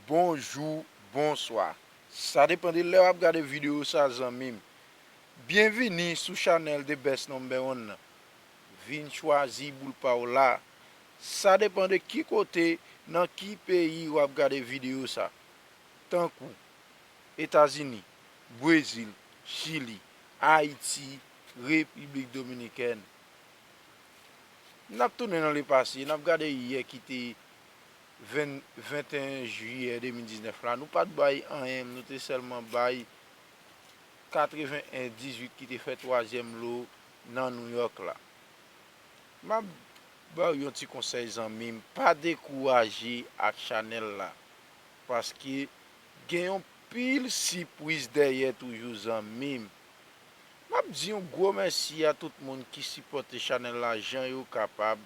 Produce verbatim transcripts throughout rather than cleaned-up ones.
Bonjou, bonswa. Sa depann de lè w ap gade videyo sa, zanmi m. Byenvini sou chanèl The Best Number One nan. Vin chwazi boul pa w la. Sa depann de ki kote, nan ki peyi w ap gade videyo sa. Tankou Etazini, Brezil, Chili, Ayiti, Repiblik Dominikèn. N ap tounen nan lepase, n ap gade yè ki te ven, venteyen jiyè de mil diznèf la. Nou pa t bay anyen, nou te sèlman bay katreven en dizuit ki te fè twazyèm lo nan New York la. M ap ba w yon ti konsèy, zanmi m, pa dekouraje ak chanèl la, paske gen yon pil sipriz dèyè toujou, zanmi m. M ap di yon gwo mèsi a tout moun ki sipòte chanèl la jan yo kapab.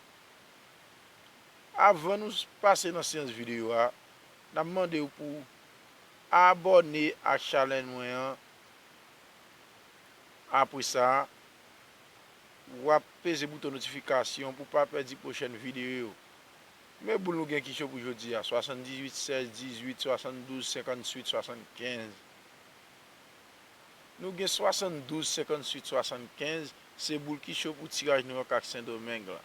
Avan nou pase nan seyans videyo a, n ap mande w pou abòne ak chanèl mwen an. Apre sa, w ap peze bouton notifikasyon pou w pa pèdi pwochèn videyo yo. Men boul nou gen ki cho pou jodi a, swasanndizuit, sèz, dizuit, swasanndouz, senkantuit, swasannkenz. Nou gen swasanndouz, senkantuit, swasannkenz, se boul ki cho pou tiraj New York ak Sendomeng la.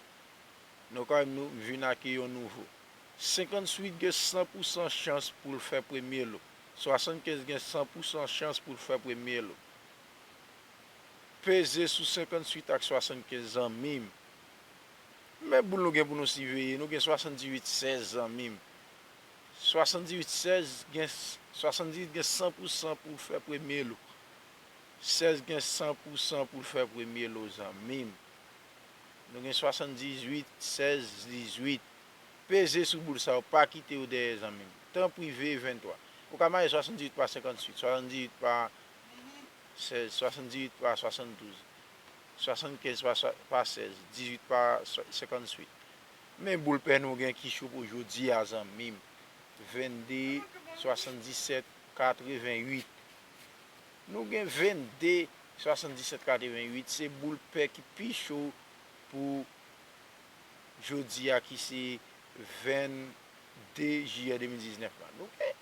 Nou ka menm nou vin ak yon nouvo. Senkantuit gen san pou san chans pou l fè premye lo. Swasannkenz gen san pou san chans pou l fè premye lo. Peze sou senkantuit ak swasannkenz, zanmi m. Men boul nou gen pou nou siveye, nou gen swasanndizuit sèz, zanmi m. Swasanndizuit sèz gen, swasanndizuit gen san pou san pou l fè premye lo. Sèz gen san pou san pou l fè premye lo, zanmi m. Nou gen swasanndizuit, sèz, dizuit. Peze sou boul sa yo, pa kite yo dèyè, zanmi m. Tanpri, veye venntwa. Ou ka maye swasanndizuit pa senkantuit, swasanndizuit pa sèz, swasanndizuit pa swasanndouz, swasannkenz pa swa, pa sèz, dizuit pa swa, senkantuit. Men boul pè nou gen ki cho pou jodi a, zanmi m. Vennde, swasanndisèt, katrevenuit. Nou gen vennde, swasanndisèt, katrevenuit. Se boul pè ki pi cho pou jodi a ki se vennde jiyè de mil diznèf la. Nou gen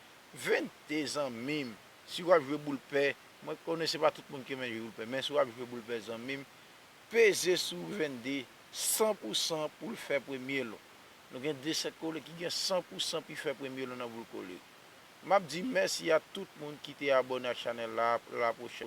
vennde, zanmi m. Si w ap jwe boul pè, mwen konnen se pa tout moun ki renmen jwe boul pè, men si w ap jwe boul pè, zanmi m, peze sou vennde, san pou san pou l fè premye lo. Nou gen de sèt kole ki gen san pou san pou l fè premye lo nan boul kole. M ap di mèsi a tout moun ki te abòne ak chanèl la, la pwochèn.